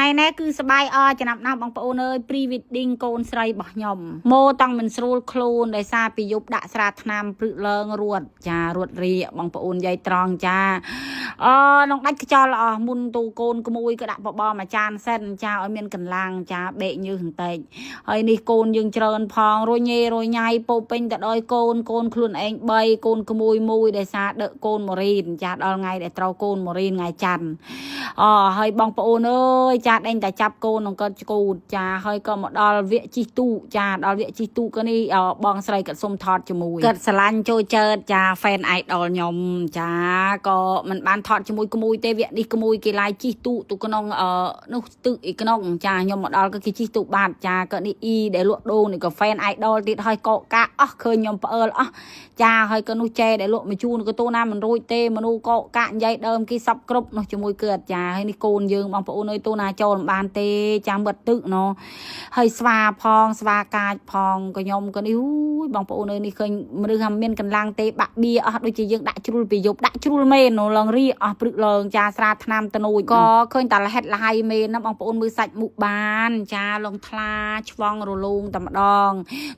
ថ្ងៃនេះគឺសបាយអចំណាប់ណាស់បងប្អូនអើយ pre wedding កូនស្រីរបស់ខ្ញុំម៉ូតង់មិនស្រួលខ្លួនដោយសារពីយប់ដាក់ស្រាថ្នាំព្រឹកឡើងរត់ចារត់រាកបងប្អូនយាយត្រង់ចាអនងដាច់ខ្យល់អស់មុនទូកូនក្មួយក៏ដាក់បបរមួយចានសិនចាឲ្យមានកម្លាំងចាបេកញើសបន្តិចហើយនេះកូនយើងច្រើនផងរញ៉េរញ៉ៃពោពេញទៅដោយកូនកូនខ្លួនឯង3កូនក្មួយមួយដោយសារដឹកកូនមករៀនចាដល់ថ្ងៃដែលត្រូវកូនមករៀនថ្ងៃច័ន្ទ អហើយបងប្អូនអើយចាដេញតែចាប់កូននឹងគាត់ឆ្កូតចាហើយក៏មកដល់វគ្គជិះទូកចាដល់វគ្គជិះទូកក៏នេះអបងស្រីគាត់សុំថតជាមួយគាត់ស្រឡាញ់ចូលចិត្តចា fan idol ខ្ញុំចាក៏មិនបានថតជាមួយក្មួយទេវគ្គនេះក្មួយគេឡាយជិះទូកទូក្នុងអនោះទឹកអីក្នុងចាខ្ញុំមកដល់ក៏គេជិះទូកបាត់ចាក៏នេះអ៊ីដែលលក់ដូងនេះក៏ fan idol ទៀតហើយកកកាអស់ឃើញខ្ញុំផ្អើលអស់ចាហើយក៏នោះចែដែលលក់មកជូនក៏ទូណាមិនរួចទេមនុស្សកកកានិយាយដើមគេសពគ្រប់នោះជាមួយគឺអត់ចាហើយនេះកូនយើងបងប្អូនអើយទូណាចូលមិនបានទេចាំបិទទឹកណោះហើយស្វាផងស្វាកាចផងក៏ខ្ញុំក៏នេះអូយបងប្អូនអើយនេះឃើញមនុស្សថាមានកម្លាំងទេបាក់បៀអស់ដូចជាយើងដាក់ជ្រុលពីយប់ដាក់ជ្រុលមែននោះឡងរីអស់ព្រឹកឡើងចាស្រាថ្នាំតនួចក៏ឃើញតែលហិតលហៃមែនណាបងប្អូនមើលសាច់មុខបានចាលងថ្លាឆ្វង់រលោងតែម្ដង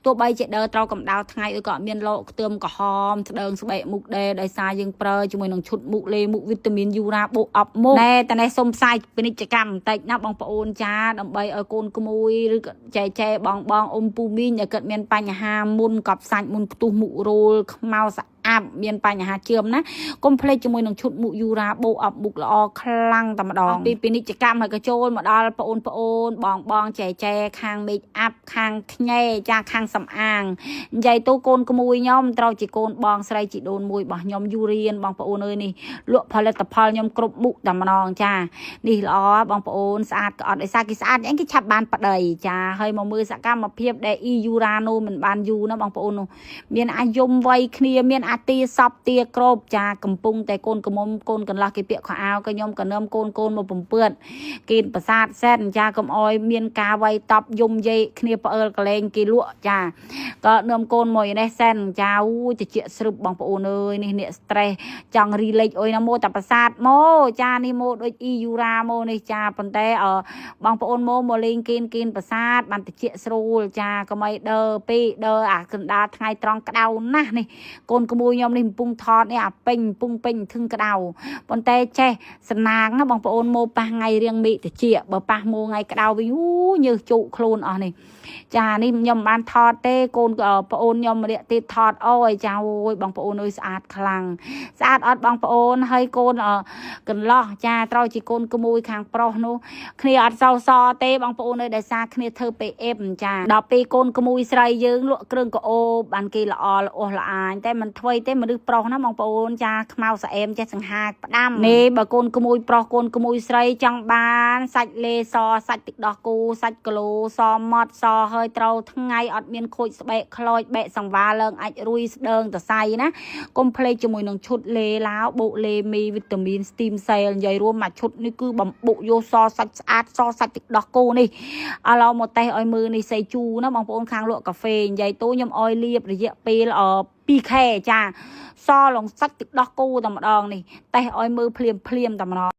ទោះបីជាដើរត្រូវកម្ដៅថ្ងៃអីក៏អត់មានលោកខ្ទើមក្រហមស្ដើងស្បែកមុខដែរដោយសារយើងប្រើជាមួយនឹងឈុតមុខលេមុខវីតាមីនយូរ៉ាបូកអប់មុខណែតែនេះសុំផ្សាយពាណិជ្ជកម្មបន្តិចណាបងប្អូនចាដើម្បីឲ្យកូនក្មួយឬក៏ចែចែបងបងអ៊ំពូមីងឲ្យគាត់មានបញ្ហាមុនកប់សាច់មុនផ្ទុះមុខរោលខ្មៅស្អាប់មានបញ្ហាជឿមណាកុំភ្លេចជាមួយនឹងឈុតមុខយូរ៉ាបូកអប់មុខល្អខ្លាំងតែម្ដងពីពាណិជ្ជកម្មហើយក៏ចូលមកដល់ប្អូនប្អូនបងបងចែចែខាង make up ខាងខ្ញែចាខាងសំអាងនិយាយទូកូនក្មួយខ្ញុំត្រូវជាកូនបងស្រីជីដូនមួយរបស់ខ្ញុំយូរៀនបងប្អូនអើយនេះលក់ផលិតផលខ្ញុំគ្រប់មុខតែម្ដងចានេះល្អបងប្អូនស្អាតក៏អត់ដោយសារគេស្អាតអីគេឆាប់បានប្តីចាហើយមកមើលសកម្មភាពដែលអ៊ីយូរ៉ាណូមិនបានយូរណាបងប្អូននោះមានអាយមវ័យគ្នាមានអាទាសពទាក្របចាកំពុងតែកូនកមុំកូនកន្លោះគេពាក់ខោអាវក៏ខ្ញុំក៏នឹមកូនកូនមកបំពឿតគេប្រសាទសែនចាកុំអោយមានការវាយតប់យំយេគ្នាផ្អើលកលែងគេលក់ចាក៏នឹមកូនមកនេះសែនចាអូយតិចស្រឹបបងប្អូនអើយនេះអ្នក stress ចង់រីលេចអុយណាម៉ូតែប្រសាទម៉ូចានេះម៉ូដូចអ៊ីយូរ៉ាម៉ូនេះចាប៉ុន្តែអបងប្អូនម៉ូមកលេងគៀនគៀនប្រសាទបានតិចស្រួលចាកុំឲ្យដើរពេកដើរអាកណ្ដាលថ្ងៃត្រង់ក្តៅណាស់នេះកូនក្មួយខ្ញុំនេះកំពុងថតនេះអាពេញកំពុងពេញធឹងក្តៅប៉ុន្តែចេះសំណាងណាបងប្អូនម៉ូប៉ះថ្ងៃរៀងមេឃតិចបើប៉ះម៉ូថ្ងៃក្តៅវិញអូញើសជោកខ្លួនអស់នេះចានេះខ្ញុំមិនបានថតទេកូនប្អូនខ្ញុំម្នាក់ទៀតថតអូយចាអូយបងប្អូនអើយស្អាតខ្លាំងស្អាតអត់បងប្អូនហើយកូនកន្លោះចាត្រូវជាកូនក្មួយខាងប្រុសនោះគ្នាអត់សោសទេបងប្អូនអើយដោយសារគ្នាធ្វើ PM ចាដល់ពេលកូនក្មួយស្រីយើងលក់គ្រឿងកអូបបានគេល្អល្អស់ល្អអាញតែមិនធ្វើទេមនុស្សប្រុសណាបងប្អូនចាខ្មៅស្អែមចេះសង្ហាផ្ដាំនេះបើកូនក្មួយប្រុសកូនក្មួយស្រីចង់បានសាច់លេសសាច់ទឹកដោះគោសាច់គីឡូសម៉ត់សហើយត្រូវថ្ងៃអត់មានខូចស្បែកខ្លោចបែកសង្វាឡើងអាចរុយស្ដើងតសៃណាកុំភ្លេចជាមួយនឹងឈុតលេឡាវបូកលេមីវីតាមីន stem cell និយាយរួមមួយឈុតនេះគឺបំបុកយកសសាច់ស្អាតសសាច់ទឹកដោះគោនេះឥឡូវមកតេស្តឲ្យមើលនេះសៃជូណាបងប្អូនខាងលក់កាហ្វេនិយាយទូខ្ញុំអោយលាបរយៈពេល2ខែចាសឡងសាច់ទឹកដោះគោតែម្ដងនេះតេស្តឲ្យមើលភ្លាមភ្លាមតែម្ដង។